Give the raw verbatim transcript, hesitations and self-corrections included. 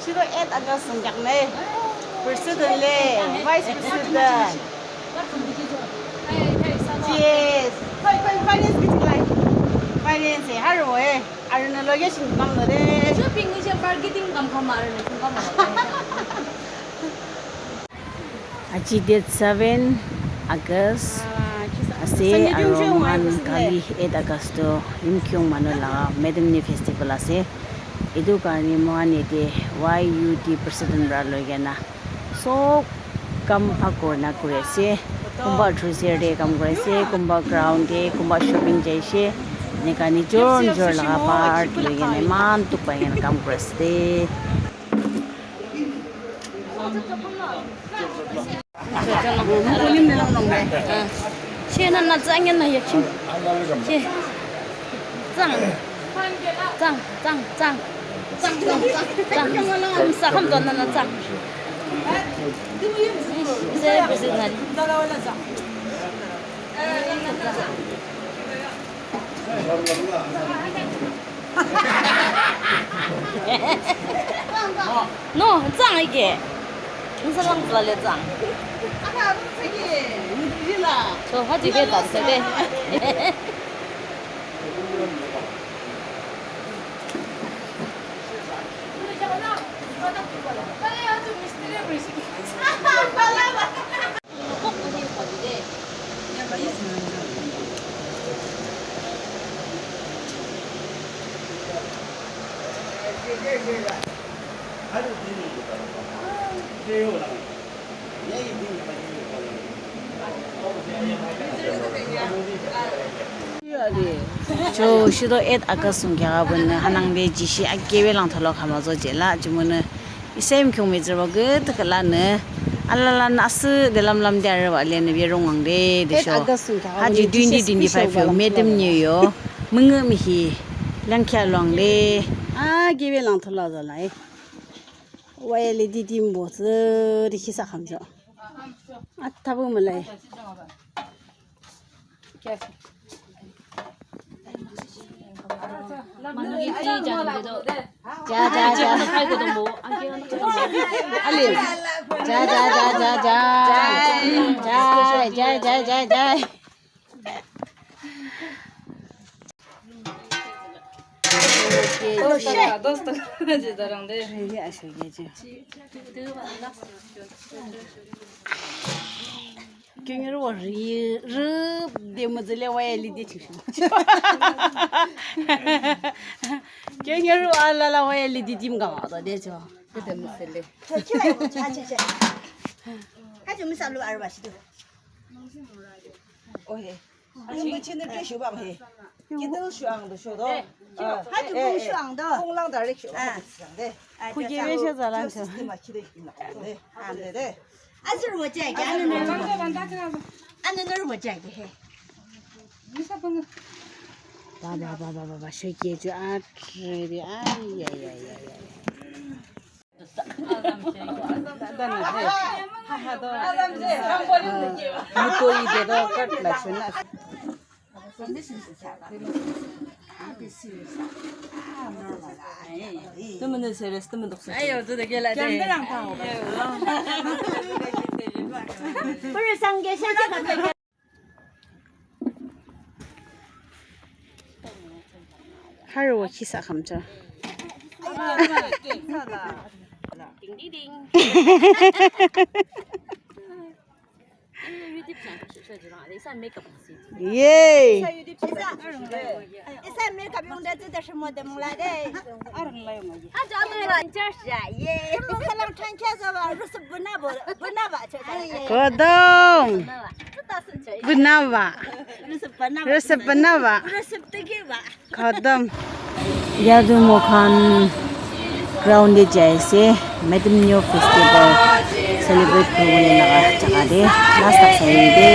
Shito eight August thsungkheaknü President le Vice President, G S, Finance ki lai, Finance harübo e, arünü location kamnü de. Shopping ni she marketing kam kama arünü kam kama. Aji date seven August ase, aro mohan kali eight August tu Yimkhiung manu laga Medümnyo festival ase. Etu karne mohan yate Y U D president para loi kena sob kam bhag kurina kuri ase. Kunba through chair te kam kuri ase, kunba ground te, kunba shopping jai ase. Eneka nijor nijor laga part loi kena eman dukh pai kena kam kuri ase de. She na na zang ya na ya chim. She. Zang. Zang, zang, zang. Zang, zang, zang. Sa kam don na na zang. She president na. No, zang ike. Nsa lang zala le zang. So, ha ji be ta se de. Cho, shito eight August thsungkheak abunü hanangde jishi akebe lang tholo khama zo jela, jumonü isa Yimkhiung mihtsürübo küdükhüh lanü alalanü asühde lamlamde arübah lenü berung wangde de sho. Ha ju twenty twenty-five yo Medümnyo yo müngühmühi langkhia luangde akebe lang tholo zo lai. Waya le didimbo tsü de khisa khamjo. Athabu mülai. Ja, ja, ja. Alim. Ja, ja, ja, ja, ja. Ja, ja, ja, ja, ja. Kyongyarü wa ri, ri, de müzüle waya lide ching. Kyongyarü wa alala waya lide dim kama da de cho. Kede müzüle. Cho, cho, cho, cho, cho. Ha, cho, müsa lu arba shi du. Ohe. Rimbuchi nü ke shuba he. Kidu shuang do shudo. Ha, cho, kung shuang do. Kung lang da re shuang de. Kuki ve sha za lang sha. System a kide ina de. Ande de. Azürü bo jai, anü nürü bo. Anü nürü bo jai he. Ba, ba, ba, ba, ba, ba, shake it, you are ready. Ay, ay, ay, ay, ay. Muto ide do kat la shuna. Tümünü seres, tümün doksa. Ayo, tu de gela de. Jamde lang pa. Puru sangge sha cha ka. Harü wa khisa khamcha. Ding, ding, ding. Yay! Kodong. Bunaba. Rusep bunaba. Khatam. Yadu mokhan ground te jai ase, Medümnyo festival celebrate kuribole laga jaga te, last tak sai de.